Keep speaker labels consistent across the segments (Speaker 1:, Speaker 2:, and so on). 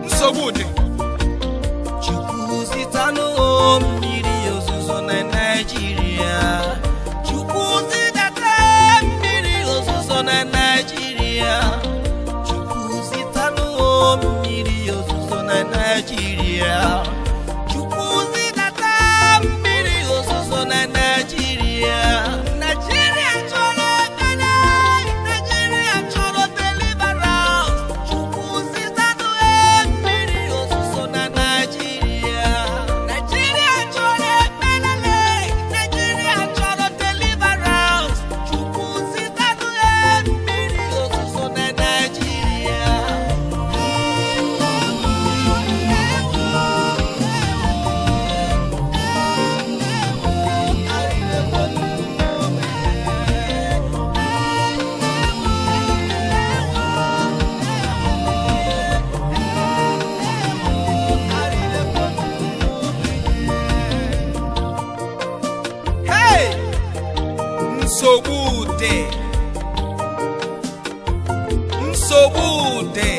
Speaker 1: Nsogbu dị.
Speaker 2: Chukwu zitanụ mmiri ozuzo na Naịjirịa. Chukwu zidata mmiri ozuzo na Naịjirịa. Chukwu zitanụ mmiri ozuzo na Naịjirịa. Chukwu zidata mmiri ozuzo na Naịjirịa. Naịjirịa chọrọ ekele, Naịjirịa chọrọ deliverance. Chukwu zitanụ mmiri ozuzo na Naịjirịa. Naịjirịa chọrọ ekpere, Naịjirịa chọrọ deliverance. Chukwu zitanụ mmiri ozuzo na Naịjirịa.
Speaker 1: Hey! Nsogbu dị. Nsogbu dị.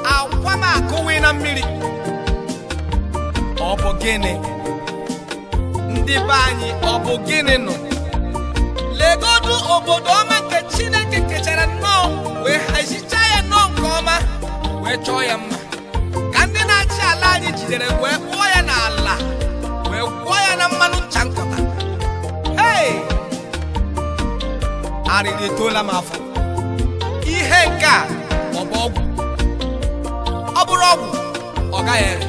Speaker 1: Akwa m akụwi na mmiri. Ọ bụ gịnị? Ndị be anyị, ọ bụ gịnị nọ? Legodu obodo ọma nke Chineke kechara nnọọ wee hazichaa ya nnọọ nke ọma wee chọọ ya mma. Ka ndị na-achị ala anyị jidere wee kpụọ ya n'ala, wee gwọọ ya na mmanụ ncha nkọta. Hey! Arịrị etoola m afọ. Ihe nke a ọ bụ ọgwụ? Ọ bụrụ ọgwụ, ọ gaghị ere.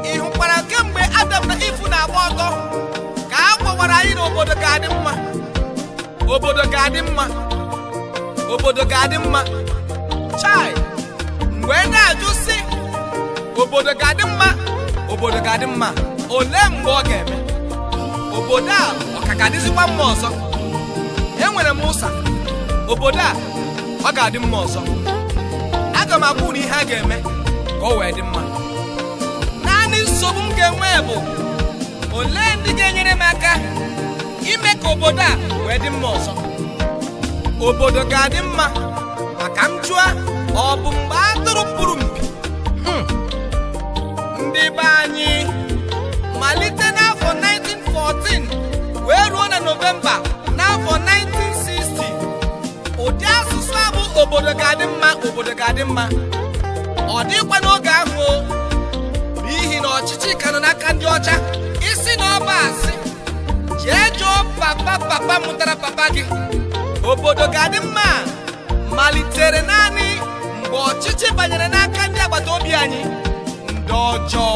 Speaker 1: Ị hụkwara kemgbe Adam na Ifu na-agba ọtọ ka a gwawara anyị na obodo ga-adị mma, obodo ga-adị mma, obodo ga-adị mma. Chai! Mgbe na-ajụ sị, obodo ga-adị mma, obodo ga-adị mma, olee mgbe ọ ga-eme? Obodo a ọ ka ga-adịzikwa mma ọzọ? Enwere m ụsa, obodo a ọ ga-adị mma ọzọ. Aga m agwa unu ihe a ga-eme ka ọ wee dị mma. Naanị nsogbu m ga-enwe bụ olee ndị ga-enyere m aka ime ka obodo a wee dị mma ọzọ. Obodo ga-adị mma maka m jụa, ọ bụ mgbe atụrụ pụrụ mpi? Ndị be anyị, malite n'afọ 1914 wee ruo na Nọvemba n'afọ 1960, ụdị asụsụ a bụ obodo ga-adị mma, obodo ga-adị mma, ọ dịkwa n'oge ahụ o, n'ihi na ọchịchị ka nọ n'aka ndị ọcha. Isi na ọba asị, jee jụọ papa papa mụtara papa gị. Obodo ga-adị mma malitere naanị mgbe ọchịchị banyere n'aka ndị agbata obi anyị, ndị ọjọọ.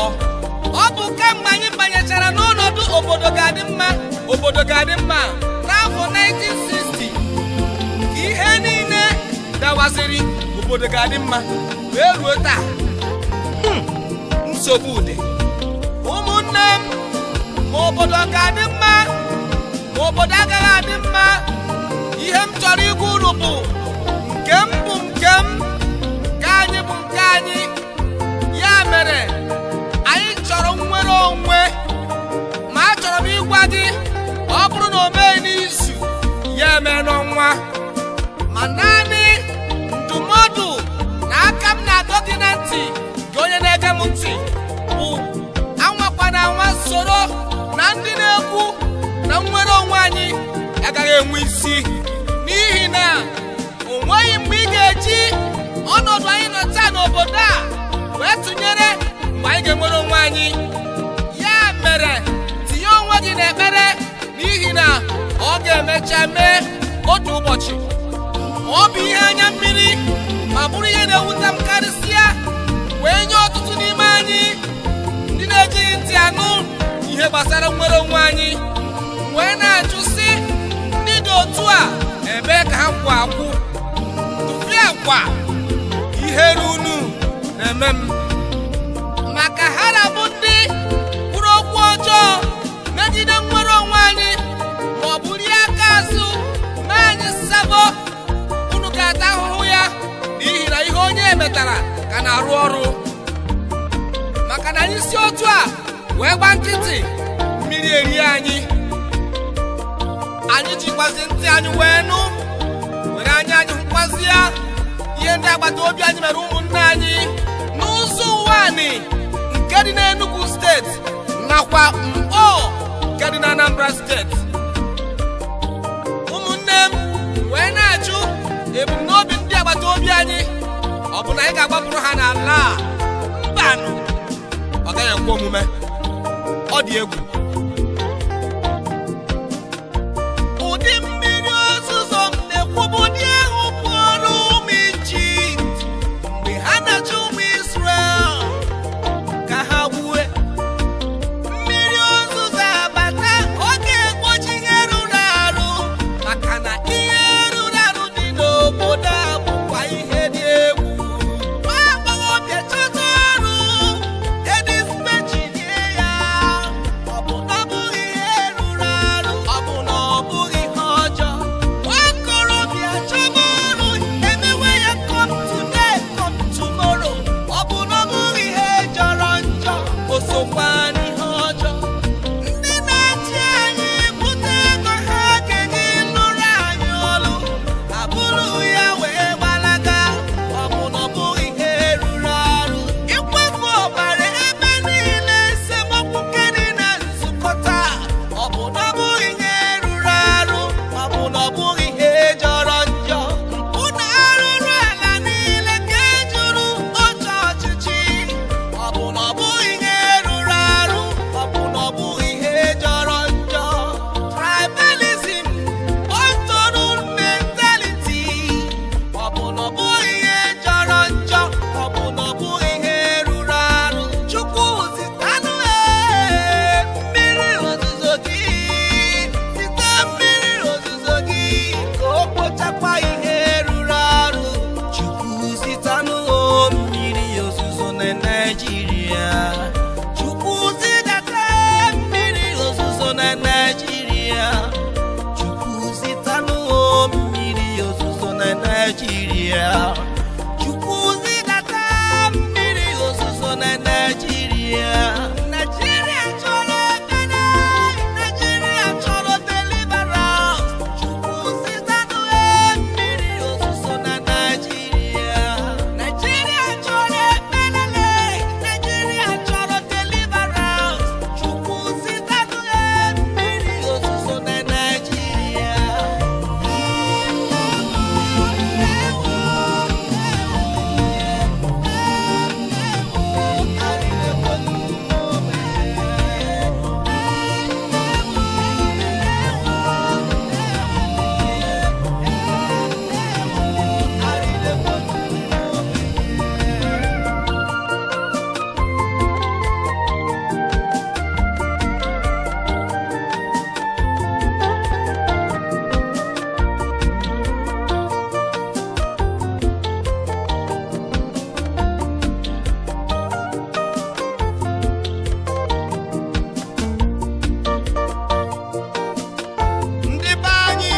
Speaker 1: Ọ bụ kemgbe anyị banyechara n'ọnọdụ obodo ga-adị mma, obodo ga-adị mma n'afọ 1960 ka ihe niile dawaziri obodo ga-adị mma wee ruo taa. Nsogbu dị. Ụmụnne m, ma obodo ga-adị mma ma obodo agaghị adị mma, ihe m chọrọ ikwu unu bụ nke m bụ nke m, nke anyị bụ nke anyị. Ya mere anyị chọrọ nnwere onwe, ma achọrọ m ịgwa gị, ọ bụrụ na o meghị n'izu, ya eme n'ọnwa. Ma naanị ndụmọdụ na aka m na-adọ gị na ntị, gị onye na-ege m ntị, bụ enwe isi, n'ihi na o nweghị mgbe ị ga-eji ọnọdụ anyị nọ taa n'obodo a wee tụnyere mgbe anyị ga-enwere onwe anyị. Ya mere, tinye onwe gị n'ekpere, n'ihi na ọ ga-emecha mee otu ụbọchị. Ọ bụ ihe anya mmiri ma bụrụ ihe na-ewute m karịsịa wee nye ọtụtụ n'ime anyị ndị na-ejighị ntị anụ ihe gbasara nnwere onwe anyị, wee na-ajụ sị, ndị dị otu a ebee ka ha kwụ akwụ? Tụfịa kwa, ihere unu na-eme m, maka ha na-abụ ndị kwuru okwu ọjọọ megide nnwere onwe anyị ma ọ bụ rie aka azụ mee anyị sabo. Unu ga-ata ahụhụ ya, n'ihi na ihe onye metara ka na-arụ ọrụ. Maka na anyị si otu a wee gba nkịtị, mmiri erie anyị. Anyị jikwazi ntị anyị wee nụ, were anya anyị hụkwazịa ihe ndị agbata obi anyị mere ụmụnne anyị n'ụzọ ụwa anyị nke dị n'Enugu steeti nakwa Mkpọ nke dị na Anambra steeti. Ụmụnne m wee na-ajụ ebumnobi ndị agbata obi anyị, ọ bụ na anyị ga-agbapụrụ ha n'ala a? Mbanụ, ọ gaghị ekwe omume. Ọ dị egwu.
Speaker 2: Ụdị mmiri ozuzo m na-ekwubu dị ahụ pụọrọ ụmụ Ijipt mgbe ha na-achụ ụmụ Izrel ka ha gbue. Mmiri ozuzo abata, ọ ga-egbochi ihe rụrụ arụ, maka na ihe rụrụ arụ dị n'obodo a bụkwa ihe dị egwu. Nwa agbọghọbịa chọta ọrụ, edispechilie ya, ọ bụ na ọ bụghị ihe rụrụ arụ, ọ bụ na ọ bụghị ihe ọjọọ. Nwa okorobịa chọba ọrụ, emewe ya come today, come tomorrow, ọ bụ na ọ bụghị ihe jọrọ njọ, o sokwa n'ihe ọjọọ. Ndị na-achị anyị bute ego ha ga-eji lụrụ anyị ọlụ, abụrụ ya wee gbalaga, ọ bụ na ọ bụghị ihe rụrụ arụ. Ikwafu ọbara ebe niile, esemokwu nke dị na nzukọta, ọ bụ na ọ bụghị ihe rụrụ arụ, ọ bụ na ọ bụghị ihe jọrọ njọ. Mpụ na arụrụ ala niile ka e juru otu ọchịchị, ọ bụ na ọ bụghị ihe rụrụ arụ, ọ bụ na ọ bụghị ihe jọrọ njọ. Tribalism, control mentality, ọ bụ na ọ bụghị ihe jọrọ njọ, ọ bụ na ọ bụghị ihe rụrụ arụ. Chukwu zitanụ mmiri ozuzo gị, site mmiri ozuzo gị ka o kpochakwa ihe rụrụ arụ. Chukwu zitanụ mmiri ozuzo na Naịjirịa. Chukwu zidata mmiri ozuzo na Naịjirịa. Chukwu zitanụ mmiri ozuzo na Naịjirịa. Chukwu zidata mmiri ozuzo na Naịjirịa. Naịjirịa chọrọ ekpere, Naịjirịa chọrọ deliverance. Chukwu zitanụ mmiri ozuzo na Naịjirịa. Naịjirịa chọrọ ekpere, Naịjirịa chọrọ deliverance. Chukwu zitanụ mmiri ozuzo na Naịjirịa.
Speaker 1: Ndị be anyị,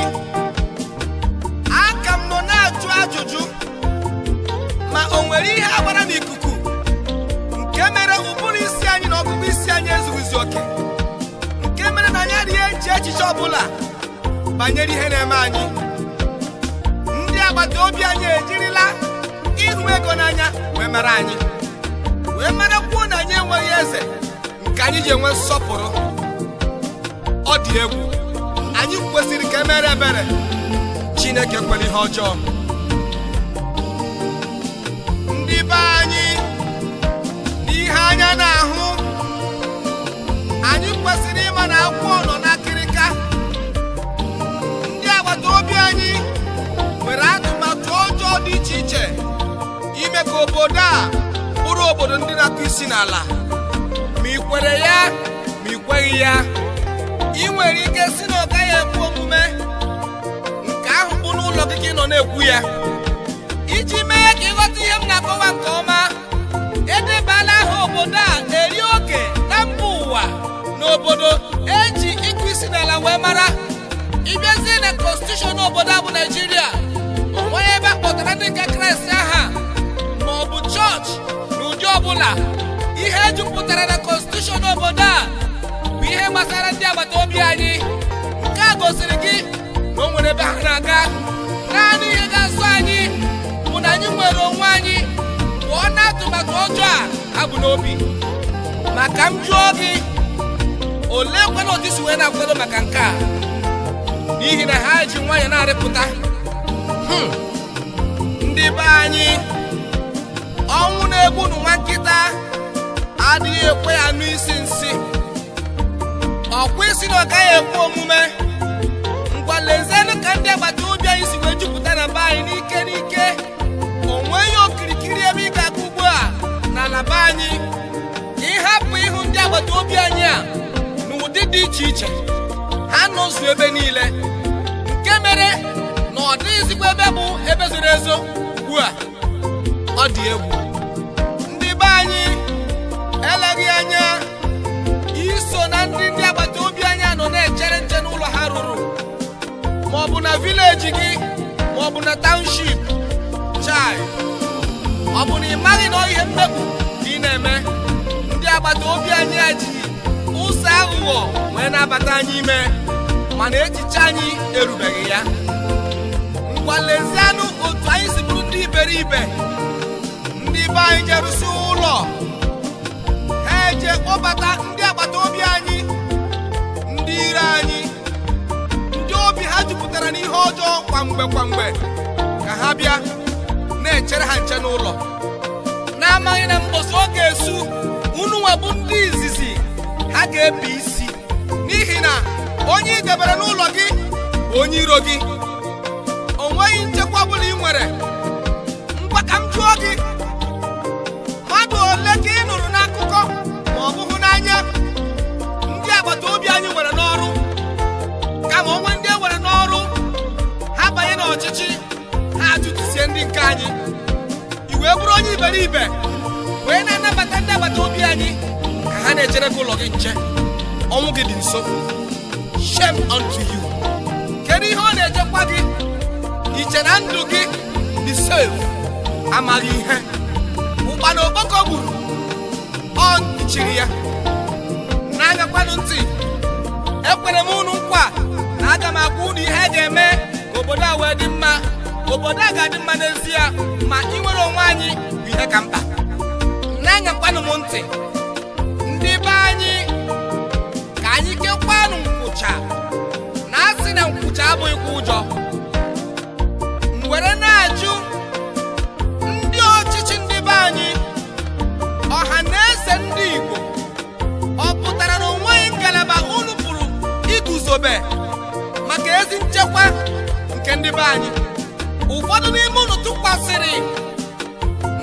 Speaker 1: aka m nọ na-ajụ ajụjụ ma o nwere ihe agbara n'ikuku nke mere ụbụrụ isi anyị na ọgụgụ isi anyị ezughịzi oke, nke mere na anyị adịghị eche echiche ọbụla banyere ihe na-eme anyị. Ndị agbata obi anyị ejirila ịhụ ego n'anya wee mara anyị, wee mara kwuo na anyị enweghị eze nke anyị ji enwe nsọpụrụ. Ọ dị egwu. Anyị kwesịrị ka emere ebere. Chineke kwere ihe ọjọọ. Ndị be anyị, n'ihe anya na-ahụ, anyị kwesịrị ịma na akwụkwọ nọ n'akịrịka. Ndị agbata obi anyị nwere atụmatụ ọjọọ dị iche iche ime ka obodo a bụrụ obodo ndị na-akụ isi n'ala. Ma ị kwere ya ma ị kweghị ya, ị nwere ike si na ọ gaghị ekwe omume. Nke ahụ bụ n'ụlọ gị ka ị nọ na-ekwu ya. Iji mee ka ịghọta ihe m na-akọwa nke ọma, edebala aha obodo a eri oge na mba ụwa n'obodo eji ịkụ isi n'ala wee mara. Ịbịazie na constitution obodo a bụ Naijiria, o nweghị ebe a kpọtara ndị nke Kraịst aha ma ọ bụ chọọchị n'ụdị ọbụla. Ihe jupụtara na constitution obodo a bụ ihe gbasara ndị agbata obi anyị. Nke a gosiri gị na o nwere ebe ha na-aga. Naanị ihe ga-azụ anyị bụ na anyị nwere onwe anyị pụọ n'atụmatụ ọjọọ a ha bụ n'obi. Maka m jụọ gị, olee kwana otu isi wee na-akwado maka nke a? N'ihi na ha ji nwayọọ na-arịpụta. Ndị be anyị, ọnwụ na-egbu unu nwa nkịta adịghị ekwe ya nụ isi nsị. Ọkwa isi na ọ gaghị ekwe omume. Ngwa, lezienụ ka ndị agbata obi anyị si wee jupụta na be anyị n'ike n'ike. O nweghị okirikiri ebe ị ga-aga ugbu a n'ala be anyị ka ị hapụ ịhụ ndị agbata obi anyị a n'ụdị dị iche iche. Ha nọzu ebe niile, nke mere na ọ dịghịzikwa ebe bụ ebe zoro ezo ugbu a. Ọ dị egwu. Ndị be anyị, eleghị anya iso na ndị agbata obi anyị nọ na-echere nche n'ụlọ ha rụrụ, ma ọ bụ na village gị, ma ọ bụ na township. Chai, ọ bụ na ị maghị na ihe mmegbu ka ị na-eme? Ndị agbata obi anyị a ji ụzọ aghụghọ wee na-abata anyị ime, mana echiche anyị erubeghị ya. Ngwa, lezianụ otu anyị si bụrụ ndị iberibe. Ndị be anyị jerụsi ụlọ ha, eje kpọbata ndị agbata obi anyị, ndị ire anyị, ndị obi ha jupụtara n'ihe ọjọọ kwamgbe kwamgbe, ka ha bịa na-echere ha nche n'ụlọ, na-amaghị na mgbọsị ọ ga-esu unu nwa bụ ndị izizi ha ga-ebi isi. N'ihi na onye ị debere n'ụlọ gị bụ onye iro gị. O nweghị nchekwa ọbụla ị nwere. Ngwa, ka m jụọ gị, mmadụ ole ka ị nụrụ n'akụkọ ma ọ bụghị n'anya ndị agbata obi anyị nwere n'ọrụ? Kama onwe ndị e nwere n'ọrụ, ha banye n'ọchịchị, ha achụtụsie ndị nke anyị. I wee bụrụ onye iberibe wee na-anabata ndị agbata obi anyị ka ha na-echere gị ụlọ gị nche. Ọnwụ gị dị nso. Shame unto you. Kedu ihe ọ na-echekwa gị? Iche na ndụ gị dị safe? Amaghị ihe ụkpana okpoko gburu ọ nchiri ya. Na-agakwanụ ntị, ekwere m unu nkwa na aga m agwa unu ihe a ga-eme ka obodo a wee dị mma. Obodo a ga-adị mma n'ezie, ma inwere onwe anyị bụ ihe ka mkpa. Na-anyakwanụ m ntị, ndị be anyị, ka anyị kekwanụ nkwụcha na asị na nkwụcha abụghịkwa ụjọ. M were na-ajụ ndị ọchịchị ndị be anyị, ọha na eze ndị Igbo, ọ pụtara na onweghị ngalaba unu pụrụ iguzobe maka ezi nchekwa nke ndị be anyị? Ụfọdụ n'ime unu tụkwasịrị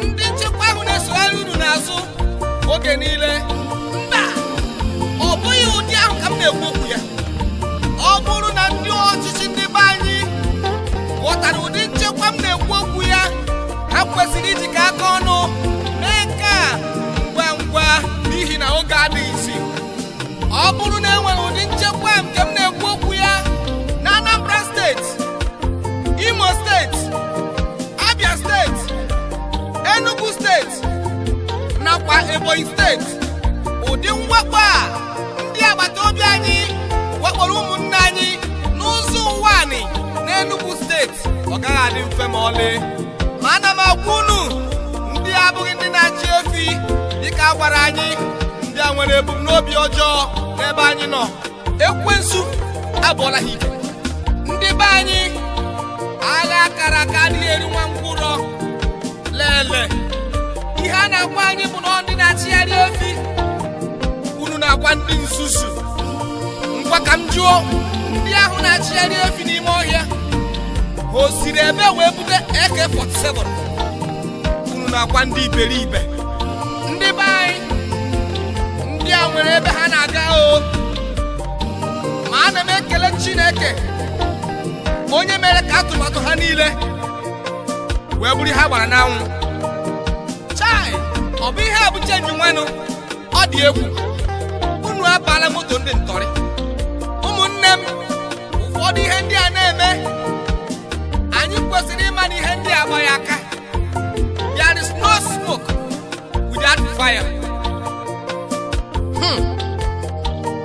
Speaker 1: ndị nchekwa ahụ na-esogharị unu n'azụ oge niile. Mba, ọ bụghị ụdị ahụ ka m na-ekwu okwu ya. Ọ bụrụ na ndị ọchịchị ndị be anyị ghọtara ụdị nchekwa m na-ekwu okwu ya, ha kwesịrị ijikọ aka ọnụ mee nke a ngwa ngwa, n'ihi na oge adịghịzi. Ọ bụrụ na e nwere ụdị nchekwa nke m na-ekwu okwu ya na Anambra Steeti, Imo Steeti, Abia Steeti, Enugu Steeti nakwa Ebonyi Steeti, ụdị mwakpo a ndị agbata obi anyị wakporo ụmụnne anyị n'ụzọ ụwa anị n'Enugu Steeti, ọ gaghị adị mfe ma ọlị. Ma ana m agwa unu, ndị abụghị ndị na-achị efi dịka a gwara anyị, ndị a nwere ebumnobi ọjọọ n'ebe anyị nọ. Ekwensu Abụọla ha ike. Ndị be anyị, agha akara aka adịghị eri nwa ngwụrọ lele. Ihe a na-agwa anyị bụ na ọ ndị na-achịgharị efi unu na-agwa ndị nzuzu. Ngwa, ka m jụọ, ndị ahụ na-achịgharị efi n'ime ọhịa, ha o siri ebe wee bute AK47? Unu na-agwa ndị iberibe. Ndị be anyị, ndị a nwere ebe ha na-aga o. Ma ana m ekele Chineke onye mere ka atụmatụ ha niile wee bụrụ ihe ha gbara n'anwụ. Chai, ọ bụ ihe a bụ change nwanụ. Ọ dị egwu. Unu abala moto ndị ntọrị. Ụmụnne m, ụfọdụ ihe ndị a na-eme, anyị kwesịrị ịma na ihe ndị a agbaghị aka. There is no smoke without fire.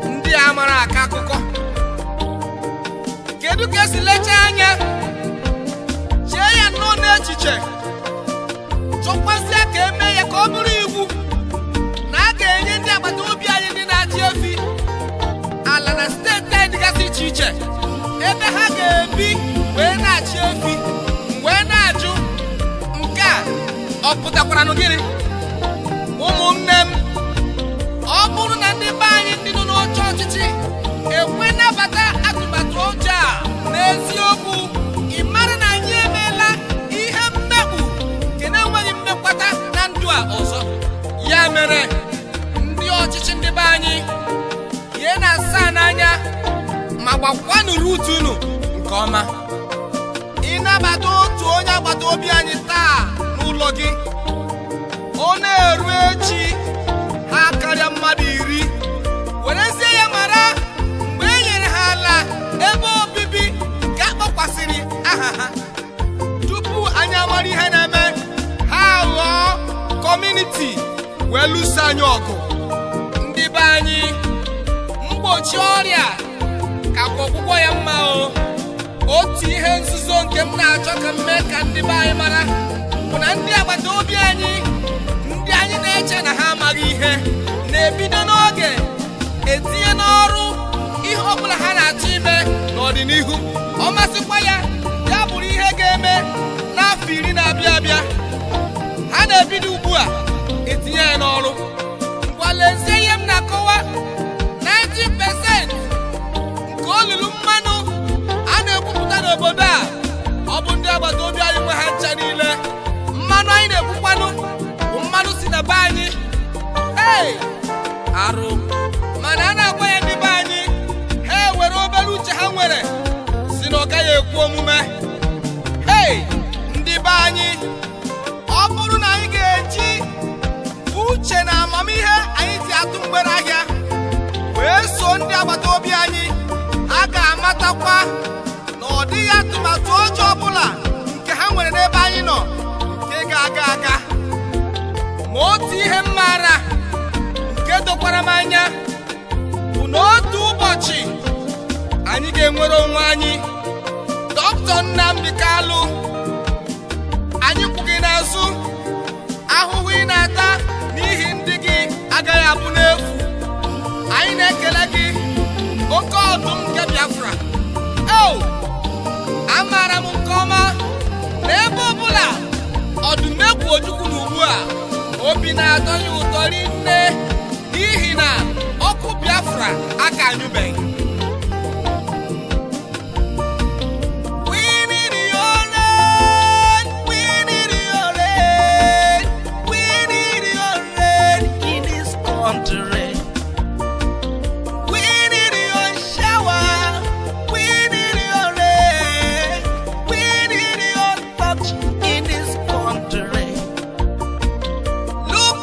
Speaker 1: Ndị a mara aka akụkọ, kedu ka esi lechaa anya chee ya nnọọ n'echiche, chọkwazịa ka eme ya ka ọ bụrụ iwu na a ga-enye ndị agbata obi anyị ndị na-achị efi ala na steeti anyị dịgasị iche iche ebe ha ga-ebi wee na-achị efi, wee na-ajụ, nke a ọ pụtakwara nụ gịnị? Ụmụnne m, ọ bụrụ na ndị be anyị ndị nọ n'oche ọchịchị ekwe nabata atụmatụ ọjọọ a n'eziokwu, ị mara na anyị emeela ihe mmekpu nke na-enweghị mmekwata na ndụ a ọzọ. Ya mere, ndị ọchịchị, ndị be anyị, ihe na-asa n'anya ma gbakwanụ rutu unu nke ọma. Ịnabata otu onye agbata obi anyị taa n'ụlọ gị, ọ na-eru echi ha karịa mmadụ 10. Werezie ya mara mgbe e nyere ha ala ebe obibi nke akpọkwasịrị aha ha, tupu anyị amara ihe na-eme, ha ghọọ community wee lụso anyị ọgụ. Ndị be anyị, mgbochi ọrịa ka kwa ọgwụgwọ ya mma o. Otu ihe nzuzo nke m na-achọ ka m mee ka ndị be anyị mara bụ na ndị agbata obi anyị, ndị anyị na-eche na ha amaghị ihe, na-ebido n'oge etinye n'ọrụ ihe ọbụla ha na-achọ ime n'ọdịnihu. Ọ masịkwa ya ya bụrụ ihe ga-eme n'afọ 10 na-abịa abịa, ha na-ebido ugbu a etinye ya n'ọrụ. Ngwa, lezie ihe m na-akọwa. 90% nke olulu mmanụ a na-ekwupụta n'obodo a, ọ bụ ndị agbata obi anyị nwe ha ncha niile. Mmanụ anyị na-ekwukwanụ bụ mmanụ si na be anyị. Ei, arụ! Mana a na-agwa ya ndị be anyị, ha ewere obere uche ha nwere si na ọ gaghị ekwu omume. Hei, ndị be anyị, ọ bụrụ na anyị ga-eji uche na amamihe anyị ji atụ mgbere ahịa wee so ndị agbata obi anyị, ha ga-amatakwa na ọ dịghị atụmatụ ọjọọ ọbụla nke ha nwere n'ebe anyị nọ nke ga-aga aga. Ma otu ihe m maara nke dokwara m anya bụ na otu ụbọchị anyị ga-enwere onwe anyị. Dọkịta Nnamdi Kalụ, anyị kwụ gị n'azụ. Ahụhụ ị na-ata n'ihi ndị gị agaghị abụ n'efu. Anyị na-ekele gị, oke ọdụm nke Biafra. Eo, amaara m nke ọma na ebe ọbụla ọdụm egwu Ojukwu na ugbu a, obi na-atọ ya ụtọ rinne n'ihi na ọkụ Biafra aka anyụbeghị.
Speaker 2: We need your rain. We need your rain. We need your rain in this country. We need your shower. We need your rain. We need your touch in this country. Look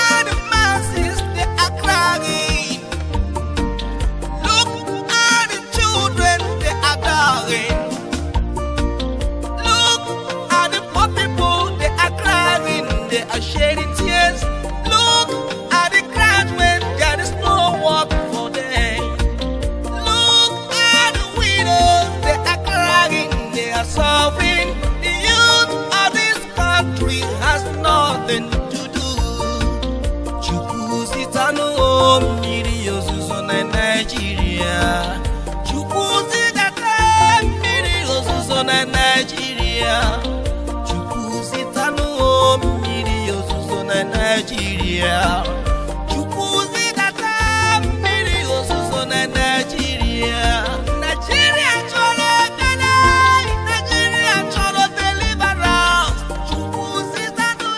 Speaker 2: at the masses, they are crying. Look at the children, they are dying. Look at the poor people, they are crying, they are shedding tears. Look at the graduates, there is no work for them. Look at the widows, they are crying, they are suffering. The youth of this country has nothing to do. Chukwu zitanụ mmiri ozuzo na Naịjirịa. Chukwu. Naịjirịa. Chukwu zidata mmiri ozuzo na Naịjirịa. Naịjirịa chọrọ ekpere, Naịjirịa chọrọ deliverance. Chukwu zitanụ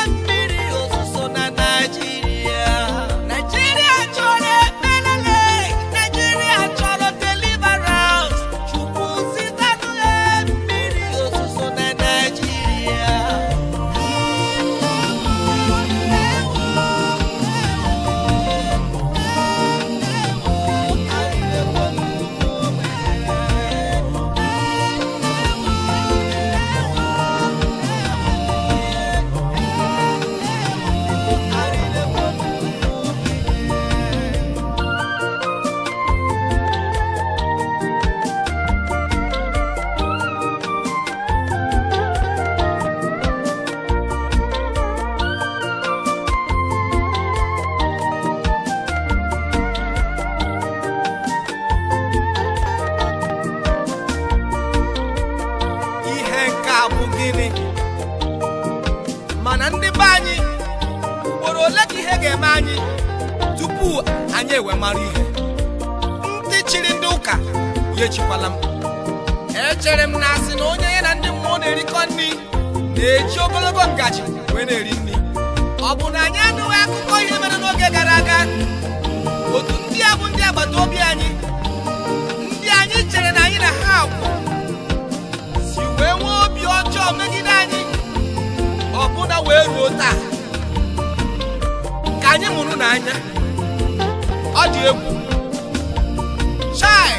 Speaker 2: mmiri ozuzo na Naịjirịa. Naịjirịa chọrọ ekpere, Naịjirịa chọrọ deliverance. Chukwu zitanụ mmiri ozuzo na Naịjirịa.
Speaker 1: Ihe nke a bụ gịnị? Mana ndị be anyị, ugboro ole ka ihe ga-eme anyị tupu anyị ewe mara ihe? Ndị chịrị ndị ụka ya echikwala m. Echere m na asị na onye ya na ndị mmụọ na-erikọ nri na-eji ogologo ngaji wee na-eri nri. Ọ bụ na anyị anụghị akụkọ ihe mere n'oge gara aga, otu ndị a bụ ndị agbata obi anyị, ndị anyị chere na anyị na ha kwụ, si wee nwee obi ọjọọ megide anyị, ọbụna wee ruo taa. Ka anyị mụrụ n'anya, ọ dị egwu. Chai,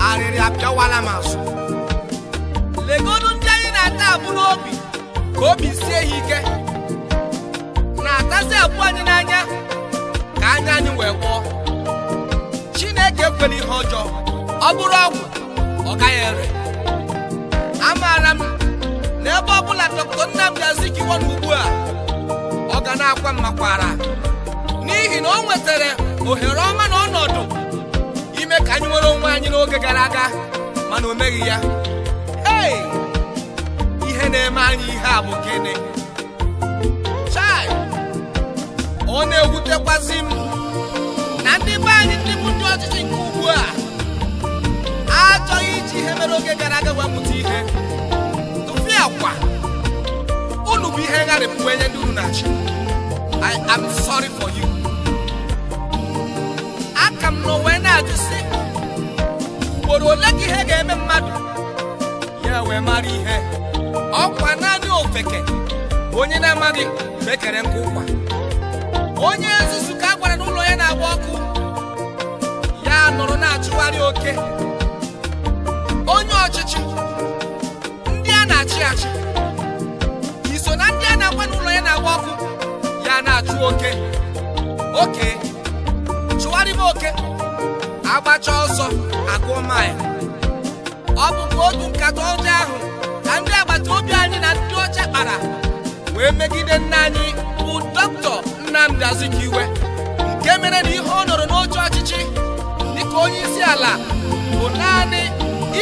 Speaker 1: arịrị apịawala m azụ. Legodu ndị anyị na-ata abụ n'obi ka obi sie ha ike, na-atazi abụ anyị n'anya ka anya anyị wee gwọọ. Chineke ekwela ihe ọjọọ. Ọ bụrụ ọgwụ, ọ gaghị ere. Amaara m na ebe ọbụla Dr. Nnamdi Azikiwe nọ ugbu a, ọ ga na-akwa mmakwara, n'ihi na o nwetara ohere ọma na ọnọdụ ime ka anyị nwere onwe anyị n'oge gara aga, mana o meghị ya. Hei, ihe na-eme anyị ihe a bụ gịnị? Chai, ọ na-ewutekwazi m na ndị be anyị, ndị bụ ndị ọchịchị nke ugbu a, achọghị iji ihe mere oge gara aga wee mụta ihe. Tụfịa kwa, unu bụ ihe ngharịpụ wee nye ndị unu na-achị. I am sorry for you. Aka m nọ wee na-ajụ sị, ugboro ole ka ihe ga-eme mmadụ ya wee mara ihe? Ọkwa naanị ofeke bụ onye na-amaghị mgbe e kere nkụ ụkwa. Onye nzuzu ka a gwara n'ụlọ ya na-agba ọkụ, ya nọrọ na-achụgharị oke. Onye ọchịchị, ndị a na-achị achị, iso na ndị a na-agwa n'ụlọ ya na-agba ọkụ, ya na-achụ oke. Oke chụgharịba oke, agbacha ọsọ agụọ maịl. Ọ bụkwa otu nkata ọjọọ ahụ ka ndị agbata obi anyị na ndị ọcha kpara wee megide nna anyị bụ Dr. Nnamdi Azikiwe, nke mere na ihe ọ nọrọ n'oche ọchịchị dịka onye isi ala bụ naanị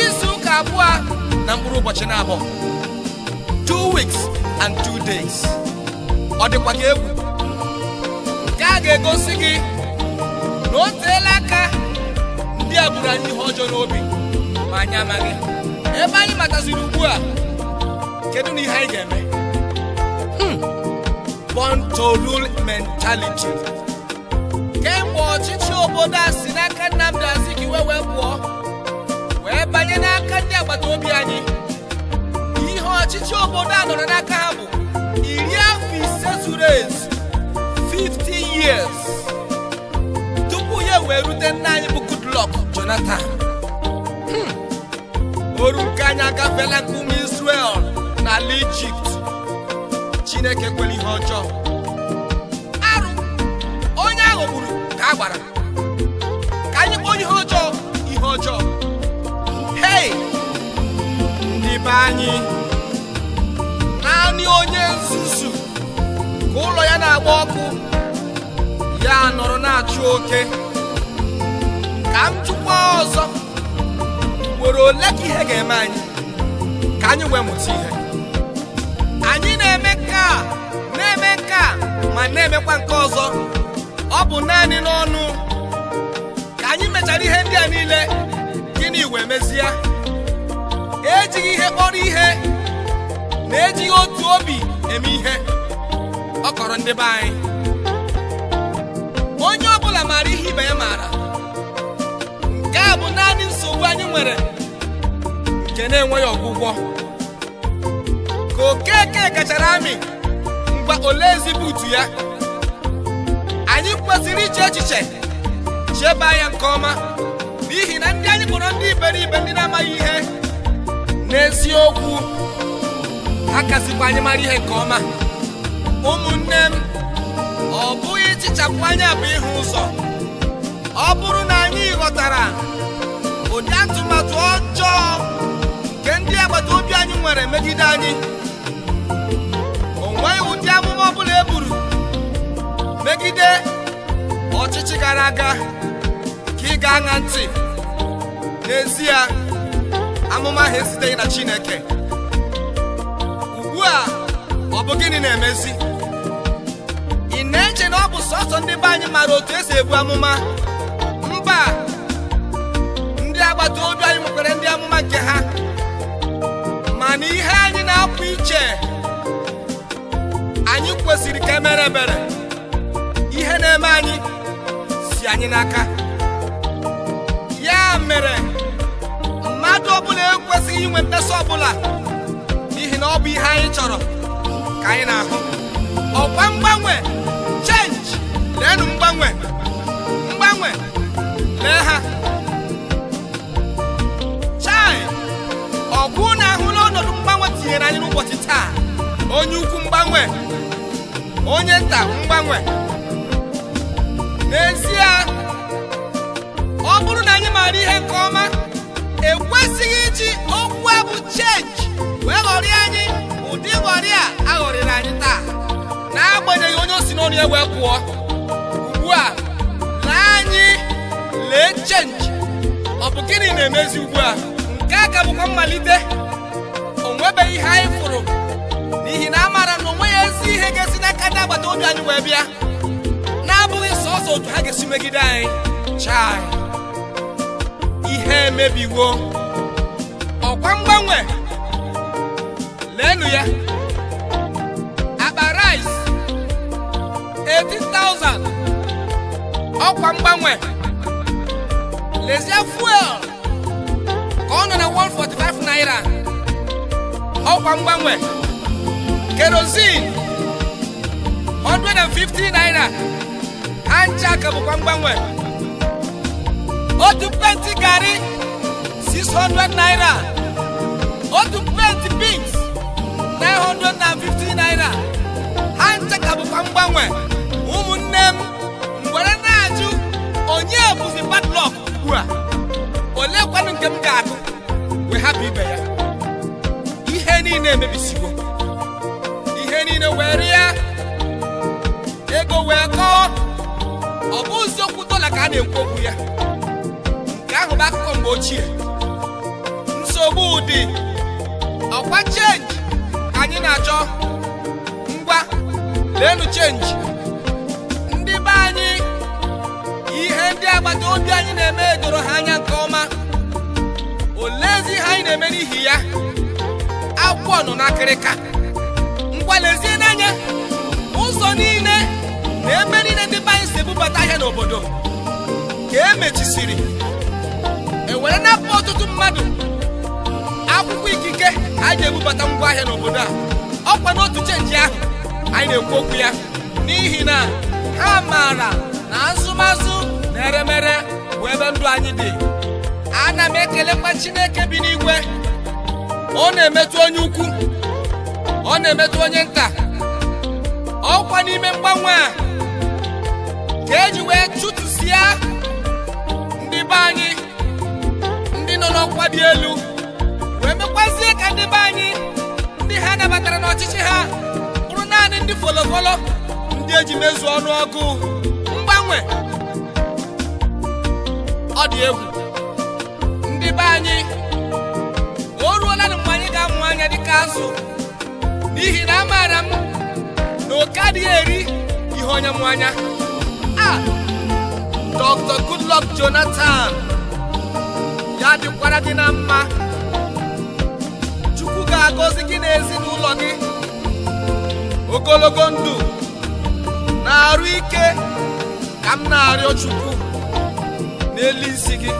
Speaker 1: izu ụka 2 na mkpụrụ ụbọchị na-abụọ, 2 weeks and 2 days. Ọ dịkwa gị egwu? Nke a ga-egosi gị na o teela aka ndị a buru anyị ihe ọjọọ n'obi, ma anyị amaghị. Ebe anyị mataziri ugbu a, kedu na ihe anyị ga-eme? Born to rule mentality. Kemgbe ọchịchị obodo a si n'aka Nnamdi Azikiwe wee pụọ wee banye n'aka ndị agbata obi anyị, ihe ọchịchị obodo a nọrọ n'aka ha bụ 50 afọ zuru ezu, 50 years, tupu ya wee rute nna anyị bụ Goodluck Jonathan. Oru nke anyị agafeela nke ụmụ Israel n'ala Ijipt. Chineke kwere ihe ọjọọ. Arụ onye ahụ gburu ka a gbara. Ka anyị kpọọ ihe ọjọọ ihe ọjọọ. Hei, ndị be anyị, naanị onye nzuzu ka ụlọ ya na-agba ọkụ, ya nọrọ na-achụ oke. Ka m jụkwa ọzọ, ugboro ole ka ihe ga-eme anyị ka anyị wee mụta ihe? Anyị na-eme nke a, na-eme nke a, Ma na-emekwa nke ọzọ, ọ bụ naanị n'ọnụ. Ka anyị mechara ihe ndị a niile, gịnị wee mezie? Ejighị ihe kpọrọ ihe na ejighị otu obi eme ihe. Ọ kọrọ ndị be anyị. Onye ọbụla maara ihe ibe ya maara. Nke a bụ naanị nsogbu anyị nwere nke na-enweghị ọgwụgwọ. Ka Okeke gachara amị, ngwa, ole ezigbo utu ya? Anyị kwesịrị iche echiche, cheba ya nke ọma, n'ihi na ndị anyị kpọrọ ndị iberibe, ndị na-amaghị ihe, n'eziokwu ha kasịkwa anyị mara ihe nke ọma. Ụmụnne m, ọ bụghị ịchịchapụ anya bụ ịhụ ụzọ. Ọ bụrụ na anyị ghọtara ụdị atụmatụ ọjọọ nke ndị agbata obi anyị nwere megide anyị, o nweghị ụdị amụma ọbụla e buru megide ọchịchị gara aga ka ị ga-aṅa ntị. N'ezie, amụma ahụ esiteghị na Chineke. Ugbu a, ọ bụ gịnị na-emezi? Ị na-eche na ọ bụ sọsọ ndị be anyị maara otu esi ebu amụma? Mba, ndị agbata obi anyị nwekwara ndị amụma nke ha, mana ihe anyị na-apụ iche. Anyị kwesịrị ka emere ebere. Ihe na-eme anyị si anyị n'aka. Ya mere, mmadụ ọbụla ekwesịghị inwe mkpesa ọbụla, n'ihi na ọ bụ ihe anyị chọrọ ka anyị na-ahụ. Ọkwa mgbanwe, change. Leenụ mgbanwe, mgbanwe, lee ha. Chai, ọkwụ na-ahụla ọnọdụ mgbanwe tinyere anyị n'ụbọchị taa. Onye ukwu mgbanwe, onye nta mgbanwe. N'ezie, ọ bụrụ na anyị maara ihe nke ọma, ekwesịghị iji okwu a bụ change wee ghọrịa anyị ụdị nghọrị a aghọrịrị anyị taa, n'agbanyeghị onye o si n'ọnụ ya wee pụọ. Ugbu a, lee anyị, lee change. Ọ bụ gịnị na-emezi ugbu a? Nke a ka bụkwa mmalite. O nwebeghị ihe anyị fụrụ, n'ihi na a maara na onwe ya ezi ihe ga-esi n'aka ndị agbata obi anyị wee bịa na-abụghị sọsọ otu ha ga-esi megide anyị. Chai, ihe emebiwo. Ọkwa mgbanwe, leenụ ya. Akpa rice 18,000, ọkwa mgbanwe. Lezie fuel ka ọ nọ na 145 naira, ọkwa mgbanwe. Kerosene 150 naira. Ha ncha ka bụkwa mgbanwe. Otu penti garị 600 naira, otu penti beans 950 naira. Ha ncha ka bụkwa mgbanwe. Ụmụnne m, were na-ajụ, onye bụzi bad luck ugbu a? Oleekwanụ nke m ga-agụ wee hapụ ibe ya? Ihe niile emebisigo, ihe niile were ya ego wee kọọ. Ọ bụ eziokwu, dọla ka a na-ekwu okwu ya. Nke ahụ bụ akụkọ mgbe ochie. Nsogbu dị. Ọkwa change ka anyị na-achọ. Ngwa, leenụ change. Ndị be anyị, ihe ndị agbata obi anyị na-eme doro ha anya nke ọma. Oleezi ihe anyị na-eme n'ihi ya? Akwụkwọ nọ n'akịrịka. Ngwa, lezie n'anya ụzọ niile na ebe niile ndị be anyị si ebubata ahịa n'obodo ka e mechisiri. Ewere napụ ọtụtụ mmadụ akwụkwọ ikike a ji ebubata ngwaahịa n'obodo a. Ọkwa n'otu change ahụ anyị na-ekwu okwu ya, n'ihi na ha maara na azụmazụ na eremere bụ ebe ndụ anyị dị. Ana m ekelekwa Chineke bi n'igwe. Ọ na-emetụ onye ukwu, ọ na-emetụ onye nta. Ọkwa n'ime mgbanwe a ka eji wee chụtụsịa ndị be anyị ndị nọ n'ọkwa dị elu, wee mekwazie ka ndị be anyị ndị ha nabatara n'ọchịchị ha bụrụ naanị ndị folofolo, ndị eji mezuo ọnụọgụ. Mgbanwe, ọ dị egwu. Ndị be anyị, o ruola na mgbe anyị ga-amụ anya dịka azụ, n'ihi na amaara m na oke adịghị eri Onye mụ anya a, Dr. Goodluck Jonathan, ya dịkwara gị na mma. Chukwu ga-agọzi gị na ezinụlọ gị, ogologo ndụ na arụ ike ka m na-arịọ Chukwu n'elu isi gị.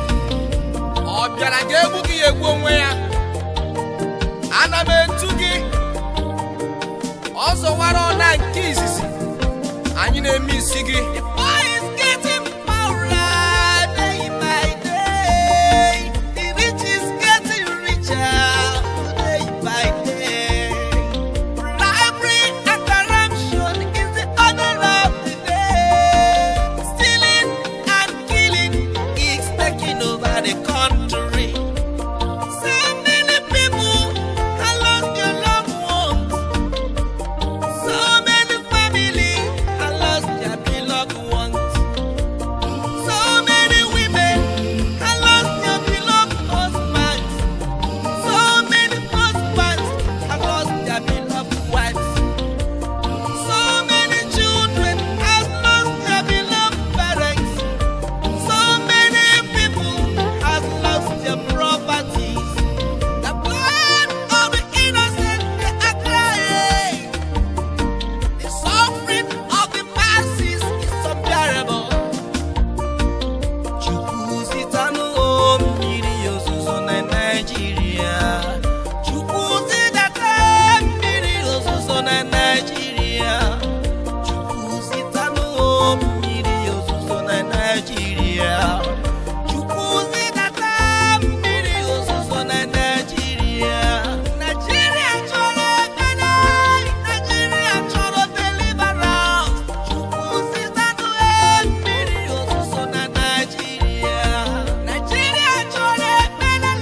Speaker 1: Ọ bịara ga-egbu gị, ya egbu onwe ya. Ana m etu gị ọzọwara ọna nke izizi anyị na-eme isi gị.
Speaker 2: The boy is getting poorer day by day. The rich is getting richer day by day. Bribery and corruption is the order of the day. Stealing and killing is taking over the country. So many people have lost their loved ones. So many families have lost their beloved ones. So many women have lost their beloved husbands. So many husbands have lost their beloved wives. So many children have lost their beloved parents. So many people have lost their properties. The blood of the innocent, they are crying. The suffering of the masses is unbearable. Chukwu zitanụ mmiri ozuzo na Naịjirịa. Chukwu zidata mmiri ozuzo na Naịjirịa. Chukwu zitanụ mmiri ozuzo na Naịjirịa. Chukwu zidata mmiri ozuzo na Naịjirịa. Naịjirịa chọrọ ekpere. Naịjirịa chọrọ deliverance. Chukwu zitanụ mmiri ozuzo na Naịjirịa. Naịjirịa chọrọ ekpere.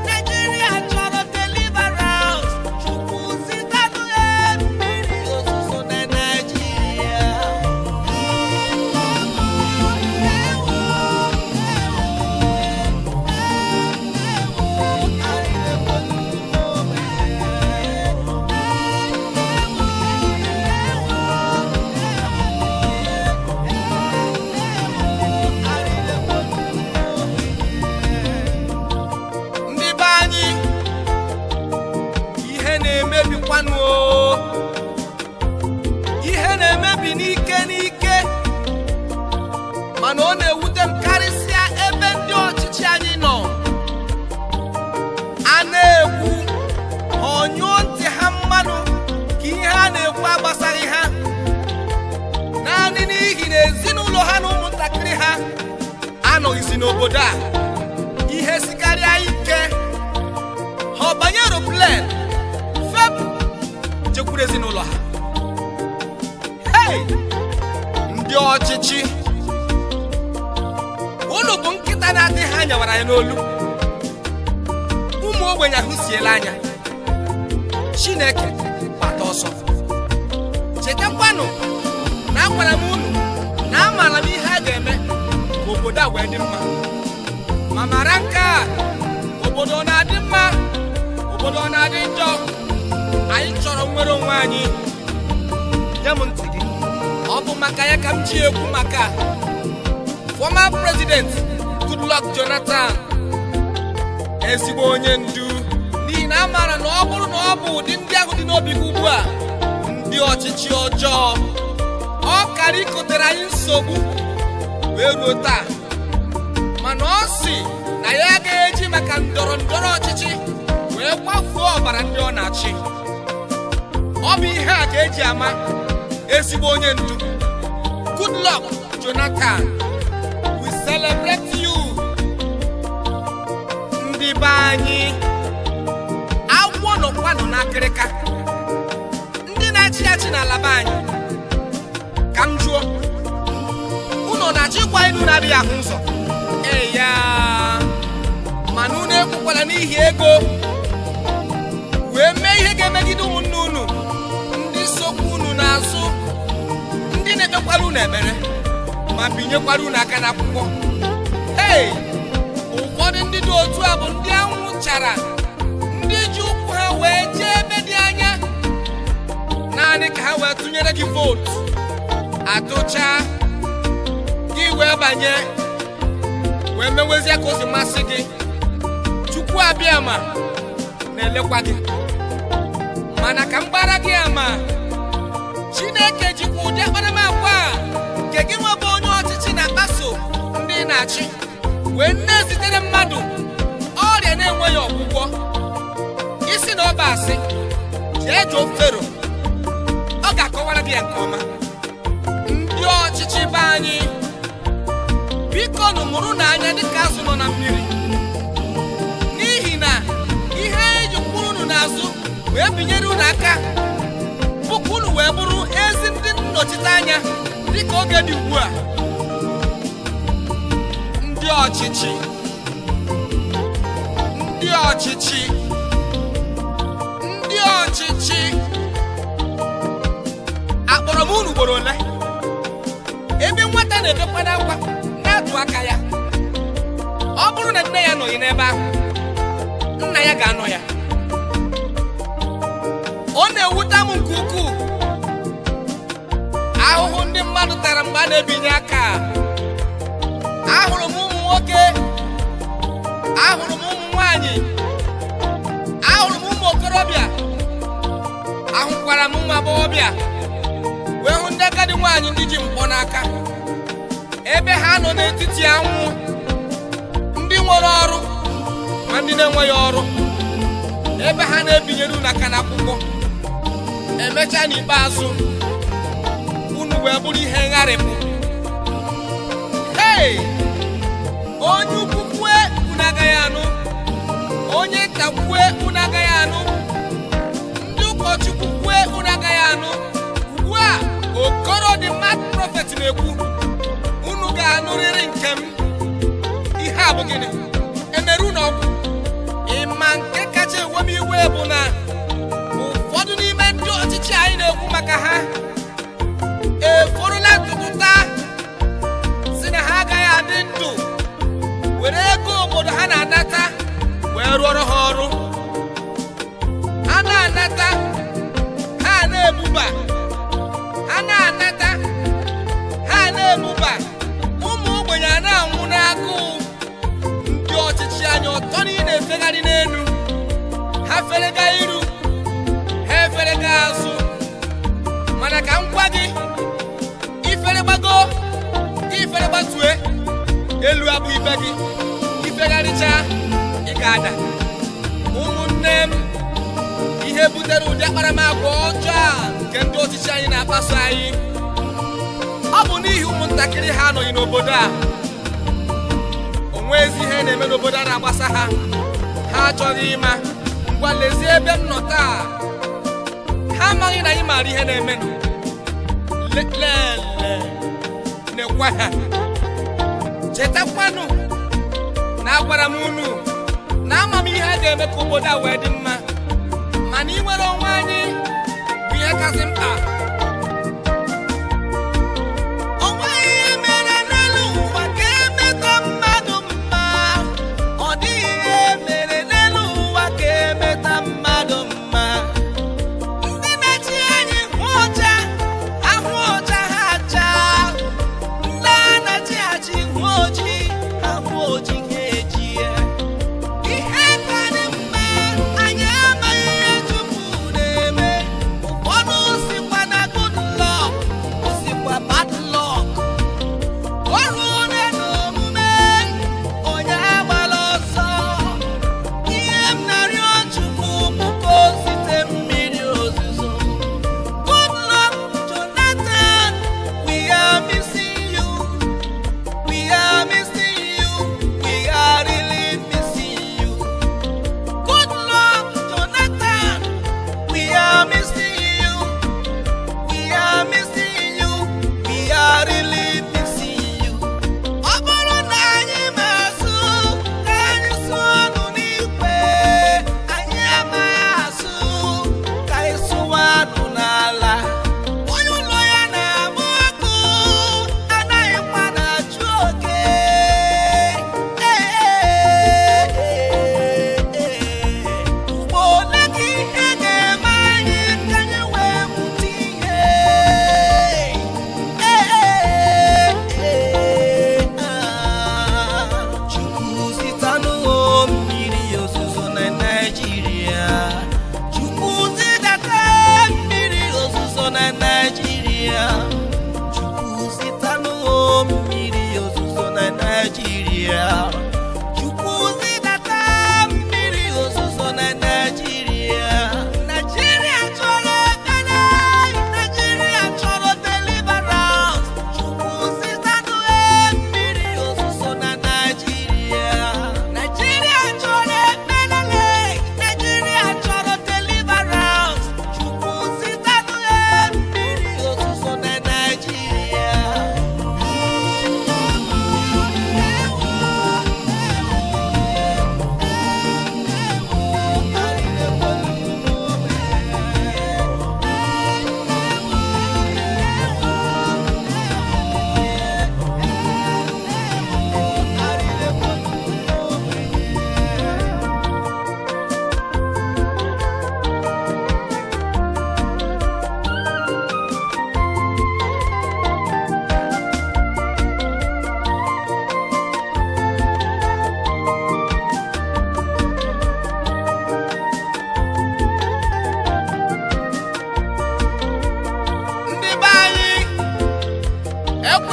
Speaker 2: Naịjirịa chọrọ deliverance. Chukwu zitanụ mmiri ozuzo na Naịjirịa.
Speaker 1: Ndị be anyị, ihe na-emebikwanụ o. Ihe na-emebi n'ike n'ike, mana ọ na-ewute m karịsịa ebe ndị ọchịchị anyị nọ. A na-ekwu, ha ọnyụọ ntị ha mmanụ ka ihe a na-ekwu agbasaghị ha, naanị n'ihi na ezinụlọ ha na ụmụntakịrị ha anọghịzi n'obodo a. Ihe sikarịa ike, ha ọ banye aeroplane fepụ jekwuru ezinụlọ ha. Hei, ndị ọchịchị, unu bụ nkịta na-adịghị ha nyawara ya n'olu. Ụmụ ogbenye ahụ siela anya. Chineke gbata ọsọ. Chetakwanụ na agwara m unu na amaara m ihe a ga-eme ka obodo a wee dị mma. Ma mara nke a, obodo ọ na-adị mma, obodo ọ na-adị njọ, anyị chọrọ nnwere onwe anyị. Nye m ntị gị. Ọ bụ maka ya ka m ji ekwu maka former President Goodluck Jonathan, ezigbo onye ndu, n'ihi na a maara na ọ bụrụ na ọ bụ ụdị ndị ahụ dị n'obi gị ugbu a, ndị ọchịchị ọjọọ, ọ kara ikotere anyị nsogbu wee ruo taa. Mana ọ sị na ya agaghị eji maka ndọrọ ndọrọ ọchịchị wee kwafuo ọbara ndị ọ na-achị. Ọ bụ ihe a ka eji ama ezigbo onye ndu. Goodluck Jonathan, we celebrate you. Ndị be anyị, agwọ nọkwanụ n'akịrịka. Ndị na-achị achị n'ala be anyị, ka m jụọ unu, ọ na-achọ ịkwa inu na-adịghị ahụ ụzọ? Eya, mana unu ekwekwala n'ihi ego wee mee ihe ga-emegide ụmụnne unu, ndị sokwa unu n'azụ, ndị na-ekpekwara unu ekpere ma binyekwara unu aka n'akwụkwọ. Hei, ụfọdụ ndị dị otu a bụ ndị anwụchara, ndị ji ụkwụ ha wee jee ebe dị anya naanị ka ha wee tụnyere gị vootu. Atụcha gị wee banye wee mewezie ka o si masị gị. Chukwu abịa ma na-elekwa gị, mana ka m gbara gị ama, Chineke jikwa ụdị akparamagwa a nke gị nwebụ onye ọchịchị na-akpaso ndị na-achị wee na-ezitere mmadụ ọrịa na-enweghị ọgwụgwọ. Isi na ọba asị, jee jụọ Fero, ọ ga-akọwara gị ya nke ọma. Ndị ọchịchị be anyị, biko nụ mụrụ n'anya dịka azụ nọ na mmiri, n'ihi na ihe anyị ji kwụrụ unu n'azụ wee binyere unu aka bụ ka unu wee bụrụ ezi ndị nnọchite anya dịka oge dị ugbu a. Ndị ọchịchị, ndị ọchịchị, ndị ọchịchị, akpọrọ m unu ugboro ole? Ebe nwata na-ebekwa n'akwa na-atụ aka ya, ọ bụrụ na nne ya nọghị n'ebe ahụ, nna ya ga-anọ ya. Ọ na-ewute m nke ukwuu ahụhụ ndị mmadụ tara mgbe a na-ebinye aka. Ahụrụ m ụmụ nwoke, ahụrụ m ụmụ nwanyị, ahụrụ m ụmụ okorobịa, ahụkwara m ụmụ agbọghọbịa, wee hụ ndị agadi nwaanyị ndị ji mkpọ n'aka ebe ha nọ n'etiti anwụ, ndị nwere ọrụ ma ndị na-enweghị ọrụ, ebe ha na-ebinyere unu aka n'akwụkwọ. Emechaa n'ikpeazụ unu wee bụrụ ihe ngharịpụ. Hei, onye ukwu kwue unu agaghị anụ, onye nta kwue unu agaghị anụ, ndị ụkọchukwu kwue unu agaghị anụ. Ugbu a Okoro the mad prophet na-ekwu, unu ga-anụrịrị nke m. Ihe a bụ gịnị? Emere unu ọgwụ? Ịma nke kacha ewe m iwe bụ na ụfọdụ n'ime ndị ọchịchị anyị na-ekwu maka ha eforola ntutu taa si na ha agaghị adị ndụ were ego obodo ha na-anata wee rụọrọ ha ọrụ. Ha na-anata, ha na-ebuba, ha na-anata, ha na-ebuba, ụmụ ogbenye a na-anwụ n'agụụ. Ndị ọchịchị anyị ọtọ niile na-efegharị n'elu, ha ferega iru, ha eferega azụ. Mana ka m gwa gị, ifere gbago, ifere gbatue, elu abụghị ibe gị. Ifegharịcha, ị ga-ada. Ụmụnne m, ihe butere ụdị akparamagwa ọjọọ a nke ndị ọchịchị anyị na-akpaso anyị, ọ bụ n'ihi ụmụntakịrị ha anọghị n'obodo a. O nweghịzi ihe na-eme n'obodo a na-agbasa ha, ha achọghị ịma. Ngwa, lezie ebe m nọ taa, ha amaghị na anyị maara ihe na-emenụ. Lele nekwa ha. Chetakwanụ na agwara m unu na ama m ihe a ga-eme ka obodo a wee dị mma, mana inwere onwe anyị bụ ihe kasị mkpa.
Speaker 2: O nweghị ihe mere n'elu ụwa ka emeta mmadụ mma. Ọ dịghị ihe mere n'elu ụwa ka emeta mmadụ mma. Ndị na-achị anyị hụ ọcha, ahụ ọcha ha achaa. Ndị a na-achị achị hụ ojii, ha hụ ojii ha ejie. Ihe ka dị mma, anyị amaghị ihe Chukwu na-eme. Ụfọdụ sikwa na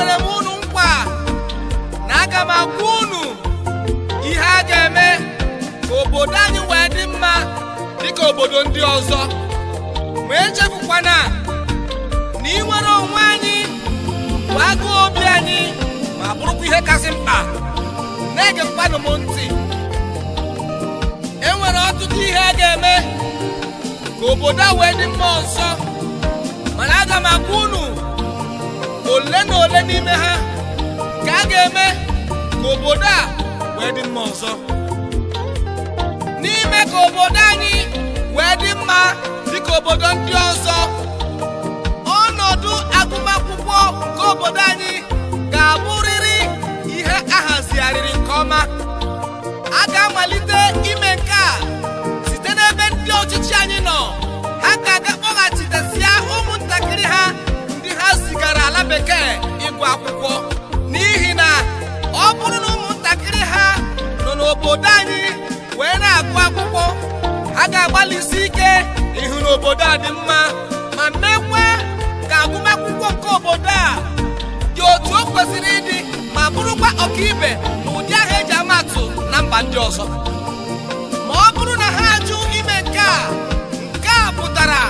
Speaker 1: Ekwere m unu nkwa na aga m agwa unu ihe a ga-eme ka obodo anyị wee dị mma dịka obodo ndị ọzọ. Ma echefukwana na inwere onwe anyị bụ agụụ obi anyị ma bụrụkwa ihe kasị mkpa. Na-egekwanụ m ntị. E nwere ọtụtụ ihe a ga-eme ka obodo a wee dị mma ọzọ, mana aga m agwa unu ole na ole n'ime ha nke a ga-eme ka obodo a wee dị mma ọzọ. N'ime ka obodo anyị wee dị mma dịka obodo ndị ọzọ, ọnọdụ agụmakwụkwọ nke obodo anyị ga-abụrịrị ihe ahazigharịrị nke ọma. A ga-amalite ime nke a site n'ebe ndị ọchịchị anyị nọ. Ha ga-aga kpọghachitesịa ụmụntakịrị ha ndị ha zigara ala bekee ịgụ akwụkwọ, n'ihi na ọ bụrụ na ụmụntakịrị ha nọ n'obodo anyị wee na-agụ akwụkwọ, ha ga-agbalịsi ike ịhụ na obodo a dị mma ma mekwa ka agụmakwụkwọ nke obodo a dị otu o kwesịrị ịdị ma bụrụkwa ọkaibe na ụdị ahụ eji ama atụ na mba ndị ọzọ. Ma ọ bụrụ na ha ajụ ime nke a, nke a pụtara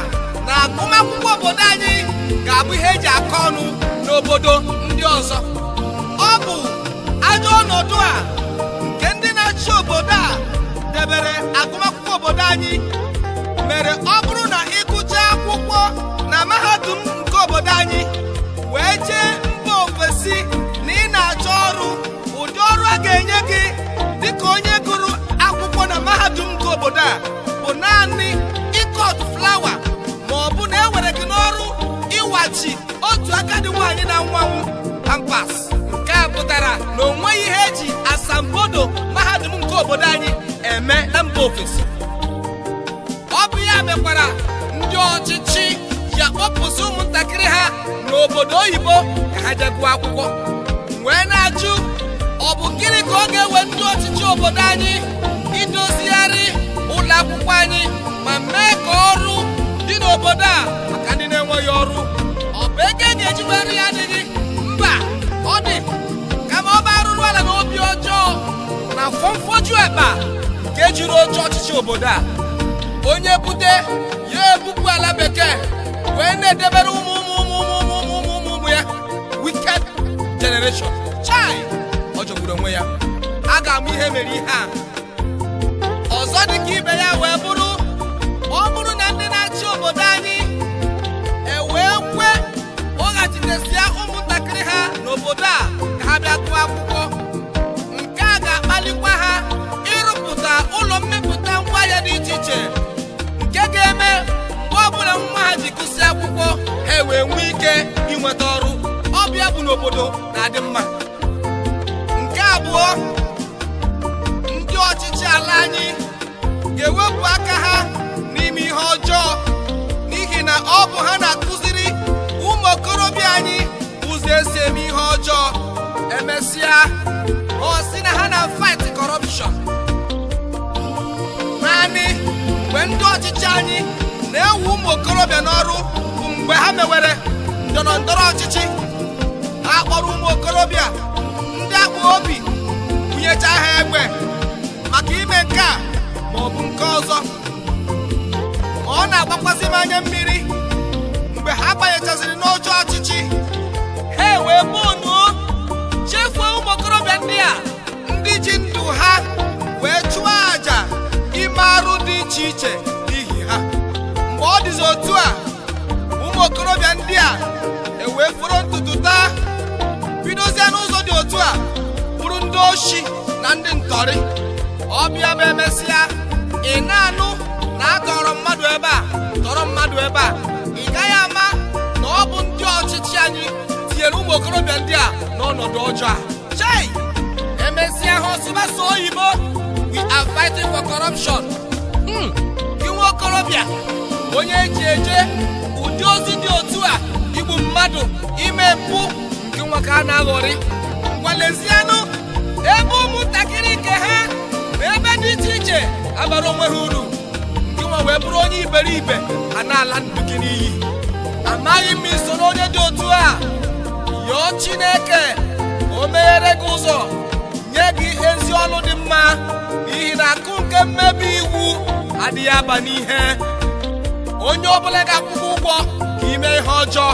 Speaker 1: na agụmakwụkwọ obodo anyị ga-abụ ihe eji akọ ọnụ n'obodo ndị ọzọ. Ọ bụ ajọ ọnọdụ a nke ndị na-achị obodo a debere agụmakwụkwọ obodo anyị mere ọ bụrụ na ịgụcha akwụkwọ na mahadum nke obodo anyị wee jee mba ofesi na ị na-achọ ọrụ, ụdị ọrụ a ga-enye gị dịka onye gụrụ akwụkwọ na mahadum nke obodo a bụ naanị ịkọt flawa, ma ọ bụ na e were gị n'ọrụ ịwachi otu agadi nwaanyị na nwanwụ pampas. Nke a pụtara na o nweghị ihe eji asambodo mahadum nke obodo anyị eme na mba ofesi. Ọ bụ ya mekwara ndị ọchịchị ji akpọpụsị ụmụntakịrị ha n'obodo oyibo ka ha jee gụọ akwụkwọ. Wee na-ajụ, ọ bụ gịnị ka ọ ga-ewe ndị ọchịchị obodo anyị idozigharị ụlọ akwụkwọ anyị ma mee ka ọrụ dị n'obodo a maka ndị na-enweghị ọrụ? Ọ bụ ego e ga-ejiwere ya adịghị mba, ọ dị kama ọ bụ arụrụ ala na obi ọjọọ na fọmfoju akpa nke jiri oche ọchịchị obodo a. Onye bute ya ebupụ ala bekee wee na-edebere ụmụ ụmụ ụmụ ụmụ ụmụ ụmụ ụmụ ụmụ ya wicked generation. Chai, ọ jọgburu onwe ya. A ga-amụ ihe mere ihe a ọzọ dịka ibe ya wee bụrụ, ọ bụrụ na ndị na-achị obodo anyị ewee kwe kpọghachitesịa ụmụntakịrị ha n'obodo a ka ha bịa gụọ akwụkwọ, nke a ga-akpalikwa ha ịrụpụta ụlọ mmepụta ngwaahịa dị iche iche nke ga-eme mgbe ọbụla nwa ha ji gụsị akwụkwọ ha wee nwee ike inweta ọrụ. Ọ bụ ya bụ n'obodo na-adị mma. Nke abụọ, ndị ọchịchị ala anyị ga-ewepụ aka ha n'ime ihe ọjọọ, n'ihi na ọ bụ ha na-akụziri ụmụ okorobịa anyị ụzọ esi eme ihe ọjọọ. Emesịa ọ sị na ha na fight corruption. Naanị mgbe ndị ọchịchị anyị na-ewu ụmụ okorobịa n'ọrụ bụ mgbe ha mewere ndọrọ ndọrọ ọchịchị. Ha kpọrọ ụmụ okorobịa ndị akpụ obi bunyecha ha egbe maka ime nke a ma ọ bụ nke ọzọ. Ma ọ na-agbakwasị m anya mmiri mgbe ha banyechaziri n'oche ọchịchị, ha wee gbuonuo chefuo ụmụ okorobịa ndị a ndị ji ndụ ha wee chụọ àjà ime arụ dị iche iche n'ihi ha. Mgbe ọ dịzi otu a, ụmụ okorobịa ndị a ewee foro ntutu taa, bidozie n'ụzọ dị otu a bụrụ ndị oshi na ndị ntọrị. Ọbịa bụ emesịa ị na-anụ na a tọrọ mmadụ ebe a, tọrọ mmadụ ebe a, ị gaghị ama na ọ bụ ndị ọchịchị anyị tinyere ụmụ okorobịa ndị a n'ọnọdụ ọjọọ a. Chai, emesịa ha ọsụbasa oyibo, we are fighting for corruption. Gị nwa okorobịa onye eji eje ụdị ozi dị otu a, igbu mmadụ, ime mpụ, nke nwa ka a na-aghọrị. Ngwalezianụ ebe ụmụntakịrị nke ha na ebe dị iche iche abara onwe ha uru, nke nwa wee bụrụ onye iberibe a na-ala ndụ gị n'iyi. Amaghị m isoro onye dị otu a. Yọọ Chineke ka o meghere gị ụzọ, nye gị ezi ọlụ dị mma, n'ihi na akụ nke mmebi iwu adịghị aba n'ihe. Onye ọbụla ga-akwụ gị ụgwọ ka ime ihe ọjọọ,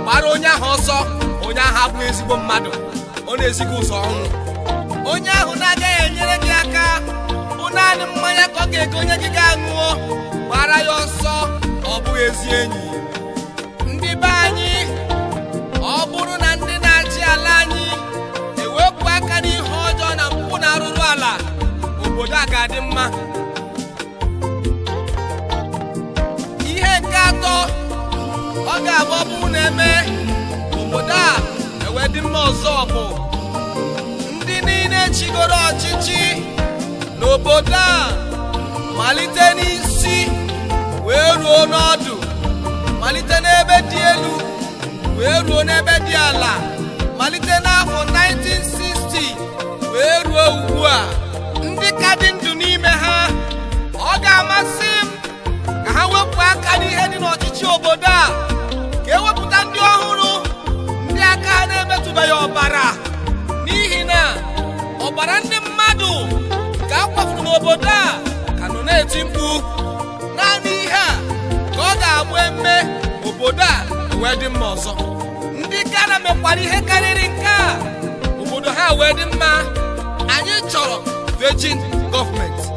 Speaker 1: gbara onye ahụ ọsọ. Onye ahụ abụghị ezigbo mmadụ, ọ na-ezi gị ụzọ ọnwụ. Onye ahụ na-agaghị enyere gị aka bụ naanị mmanya ka ọ ga-egonye gị ga-aṅụọ, gbara ya ọsọ, ọ bụghị ezi enyi. Ndị be anyị, ọ bụrụ na ndị na-achị ala anyị ewepụ aka n'ihe ọjọọ na mpụ na arụrụ ala, obodo a ga-adị mma. Ihe nke atọ ọ ga-abụ ọ bụrụ na-eme obodo a ewee dị mma ọzọ bụ ndị niile chigoro ọchịchị n'obodo a, malite n'isi wee ruo n'ọdụ, malite n'ebe dị elu wee ruo n'ebe dị ala, malite n'afọ 1960 wee ruo ugbu a, ndị ka dị ndụ n'ime ha, ọ ga-amasị m ka ha wepụ aka n'ihe dị n'ọchịchị obodo a, ka ewepụta ndị ọhụrụ, ndị aka ha na-emetụbeghị ọbara, n'ihi na ọbara ndị mmadụ ka a kwafuru n'obodo a ka nọ na-eti mkpu. Naanị ihe a ka ọ ga-abụ eme obodo a wee dị mma ọzọ. Ndị Ghana mekwara ihe karịrị nke a, obodo ha wee dị mma. Anyị chọrọ virgin gọọmenti.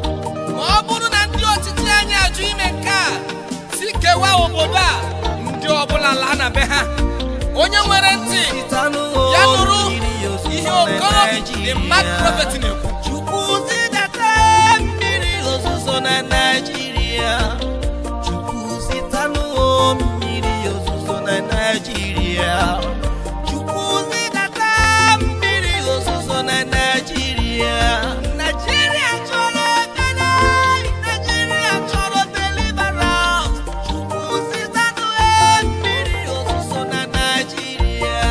Speaker 1: Ma ọ bụrụ na ndị ọchịchị anyị ajụ ime nke a, si kewaa obodo a, ndị ọbụla laa na be ha. Onye nwere ntị ya nụrụ ihe Okoro the mad prophet na-ekwu.
Speaker 2: Chukwu zidata mmiri ozuzo na Naịjirịa. Chukwu zitanụ mmiri ozuzo na Naịjirịa. Chukwu zidata mmiri ozuzo na Naịjirịa. Naịjirịa chọrọ ekele, Naịjirịa chọrọ deliverance. Chukwu zitanụ mmiri ozuzo na Naịjirịa.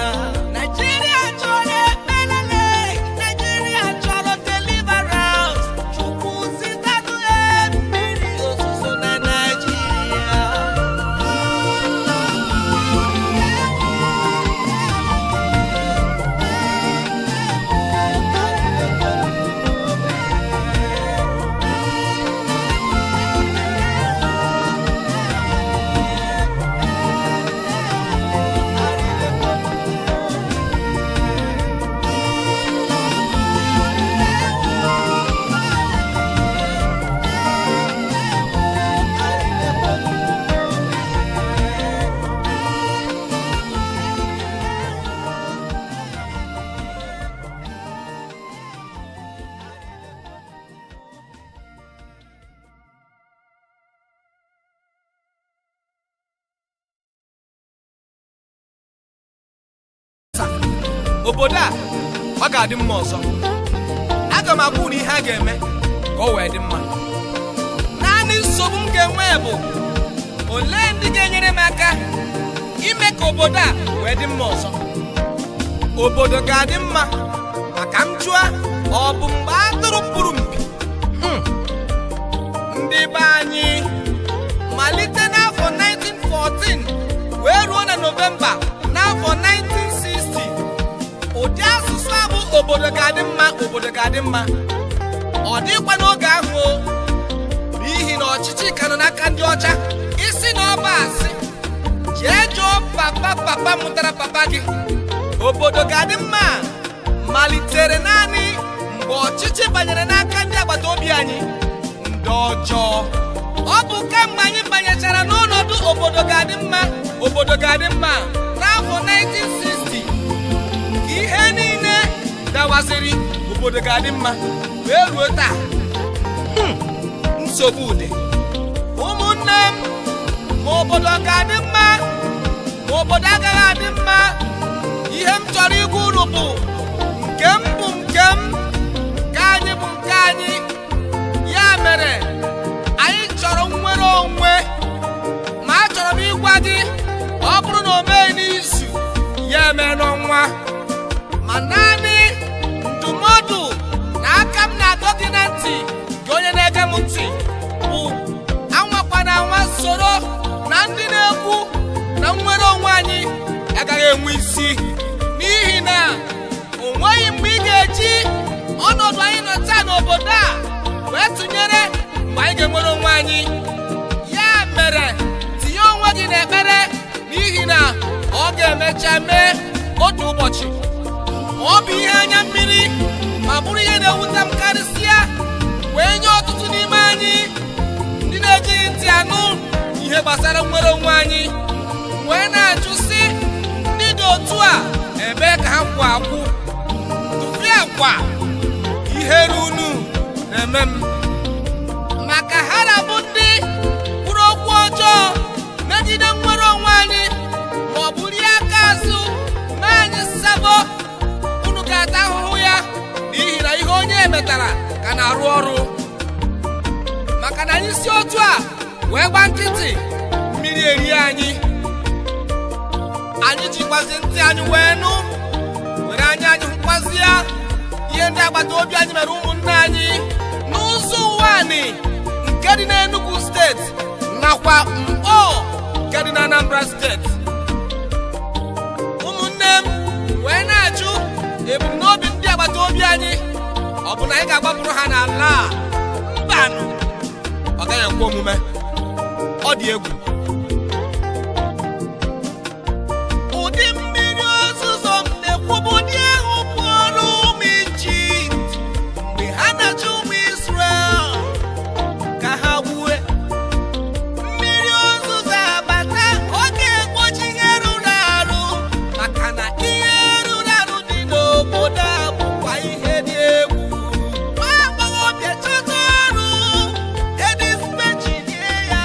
Speaker 2: Naịjirịa chọrọ ekpere, Naịjirịa chọrọ deliverance. Chukwu zitanụ mmiri ozuzo na Naịjirịa.
Speaker 1: Obodo a ọ ga-adị mma ọzọ. Aga m agwa unu ihe a ga-eme ka ọ wee dị mma. Naanị nsogbu m ga-enwe bụ olee ndị ga-enyere m aka ime ka obodo a wee dị mma ọzọ. Obodo ga-adị mma maka m jụa, ọ bụ mgbe atụrụ pụrụ mpi? Ndị be anyị, malite n'afọ 1914 wee ruo na Nọvemba n'afọ 1960, ụdị asụsụ a bụ obodo ga-adị mma, obodo ga-adị mma, ọ dịkwa n'oge ahụ o, n'ihi na ọchịchị ka nọ n'aka ndị ọcha. Isi na ọba asị, jee jụọ papa papa mụtara papa gị. Obodo ga-adị mma malitere naanị mgbe ọchịchị banyere n'aka ndị agbata obi anyị, ndị ọjọọ. Ọ bụ kemgbe anyị banyechara n'ọnọdụ obodo ga-adị mma, obodo ga-adị mma n'afọ 1960 ka ihe niile dawaziri obodo ga-adị mma wee ruo taa. Nsogbu dị ụmụnne m, ma obodo ga-adị mma ma obodo agaghị adị mma, ihe m chọrọ ịgwa unu bụ nke m bụ nke m, nke anyị bụ nke anyị. Ya mere anyị chọrọ nnwere onwe, ma achọrọ m ịgwa gị, ọ bụrụ na o meghị n'izu, ya eme n'ọnwa. Ma naanị ndụmọdụ na aka m na-adọ gị na ntị, gị onye na-ege m ntị, bụ anwakwana anwa soro na ndị na-ekwu na nnwere onwe anyị agaghị enwe isi. N'ihi N'ihi na o nweghị mgbe ị ga-eji ọnọdụ anyị nọ taa n'obodo a wee tụnyere mgbe anyị ga-enwere onwe anyị. Ya mere, tinye onwe gị n'ekpere, n'ihi na ọ ga-emecha mee otu ụbọchị. Ma ọ bụ ihe anya mmiri ma bụrụ ihe na-ewute m karịsịa wee nye ọtụtụ n'ime anyị ndị na-ejighị ntị anụ ihe gbasara nnwere onwe anyị, wee na-ajụ sị, ndị dị otu a ebee ka ha kwụ akwụ? Tụfịa kwa, ihere unu na-eme m, maka ha na-abụ ndị kwuru okwu ọjọọ megide nnwere onwe anyị ma ọ bụ rie aka azụ mee anyị sabo. Unu ga-ata ahụhụ ya, n'ihi na ihe onye metara ka na-arụ ọrụ. Maka na anyị si otu a wee gba nkịtị, mmiri erie anyị. Anyị jikwazi ntị anyị wee nụ, were anya anyị hụkwazịa ihe ndị agbata obi anyị mere ụmụnne anyị n'ụzọ ụwa anyị nke dị n'Enugu steeti nakwa Mkpọ nke dị na Anambra steeti. Ụmụnne m wee na-ajụ ebumnobi ndị agbata obi anyị, ọ bụ na anyị ga-agbapụrụ ha n'ala a? Mbanụ, ọ gaghị ekwe omume. Ọ dị egwu.
Speaker 2: Ụdị mmiri ozuzo m na-ekwubu dị ahụ pụọrọ ụmụ Ijipt mgbe ha na-achụ ụmụ Izrel ka ha gbue. Mmiri ozuzo abata, ọ ga-egbochi ihe rụrụ arụ, maka na ihe rụrụ arụ dị n'obodo a bụkwa ihe dị egwu. Nwa agbọghọbịa chọta ọrụ, edispechilie ya,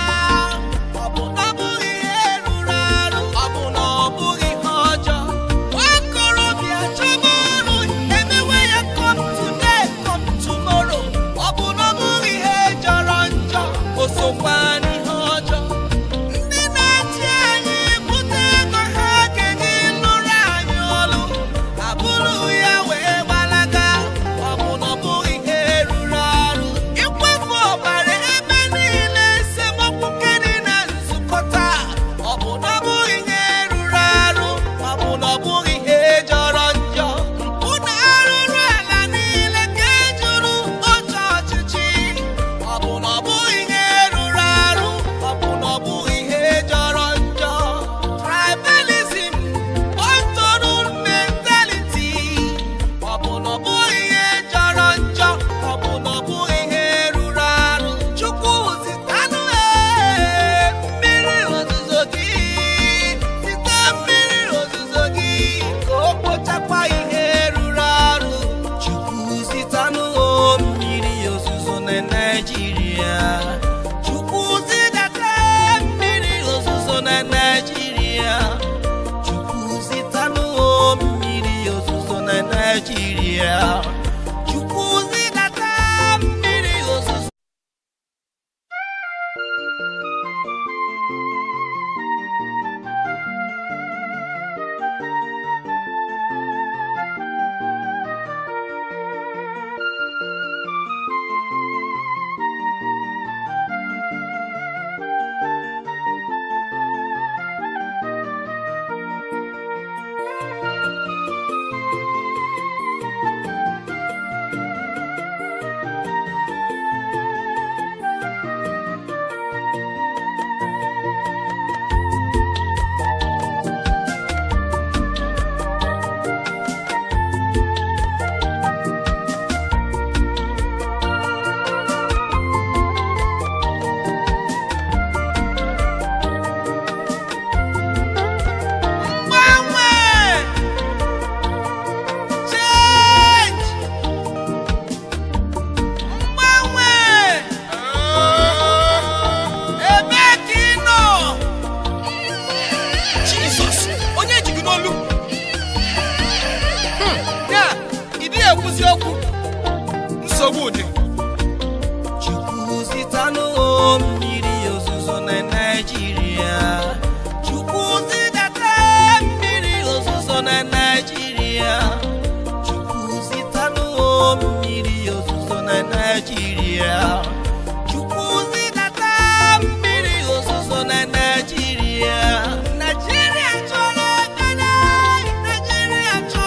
Speaker 2: ọ bụ na ọ bụghị ihe rụrụ arụ, ọ bụ na ọ bụghị ihe ọjọọ. Nwa okorobịa chọba ọrụ, emewe ya come today, come tomorrow, ọ bụ na ọ bụghị ihe jọrọ njọ, o sokwa n'ihe ọjọọ. Ndị na-achị anyị bute ego ha ga-eji lụrụ anyị ọlụ, abụrụ ya wee gbalaga, ọ bụ na ọ bụghị ihe rụrụ arụ. Ikwafu ọbara ebe niile, esemokwu nke dị na nzukọta, ọ bụ na ọ bụghị ihe rụrụ arụ, ọ bụ na ọ bụghị ihe jọrọ njọ. Mpụ na arụrụ ala niile ka e juru otu ọchịchị, ọ bụ na ọ bụghị ihe rụrụ arụ, ọ bụ na ọ bụghị ihe jọrọ njọ. Tribalism, control mentality, ọ bụ na ọ bụghị ihe jọrọ njọ, ọ bụ na ọ bụghị ihe rụrụ arụ. Chukwu zitanụ mmiri ozuzo gị, site mmiri ozuzo gị ka o kpochakwa ihe rụrụ arụ. Chukwu zitanụ mmiri ozuzo na Naịjirịa. Chukwu zidata mmiri ozuzo na Naịjirịa. Chukwu zitanụ mmiri ozuzo na Naịjirịa. Chukwu zidata mmiri ozuzo. Mgbanwe! Change! Mgbanwe! Ebee ka ị nọ?
Speaker 1: Jizọs, onye ji gị n'olu? Ya, ị dịghị ekwuzi okwu. Nsogbu dị.
Speaker 2: Chukwu zitanụ mmiri ozuzo na Naịjirịa. Chukwu zidata mmiri ozuzo na Naịjirịa. Chukwu zitanụ mmiri ozuzo na Naịjirịa. Chukwu zidata mmiri ozuzo na Naịjirịa. Naịjirịa chọrọ ekpere. Naịjirịa chọrọ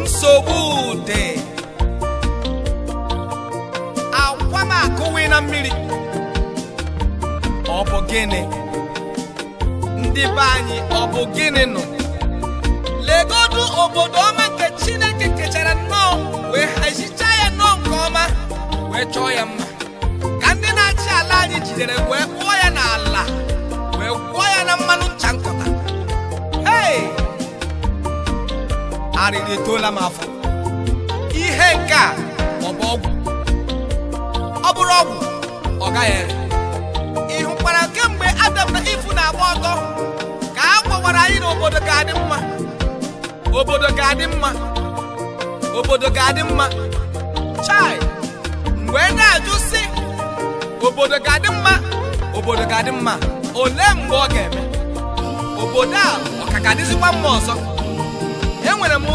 Speaker 1: Nsogbu dị. Akwa m akụwi na mmiri. Ọ bụ gịnị? Ndị be anyị, ọ bụ gịnị nọ? Legodu obodo ọma nke Chineke kechara nnọọ, wee hazichaa ya nnọọ nke ọma, wee chọọ ya mma, ka ndị na-achị ala anyị jidere wee kpụọ ya n'ala, wee gwụọ ya na mmanụ ncha nkọta. Hei, arịrị etoola m afọ. Ihe nke a ọ bụ ọgwụ? Ọ bụrụ ọgwụ, ọ gaghị ere. Ị hụkwara kemgbe Adam na Ifu na-agba ọtọ ka a gwawara anyị na obodo ga-adị mma, obodo ga-adị mma, obodo ga-adị mma. Chai, mgbe na-ajụ sị obodo ga-adị mma, obodo ga-adị mma, olee mgbe ọ ga-eme? Obodo a ọ ka ga-adịzikwa mma ọzọ? Enwere m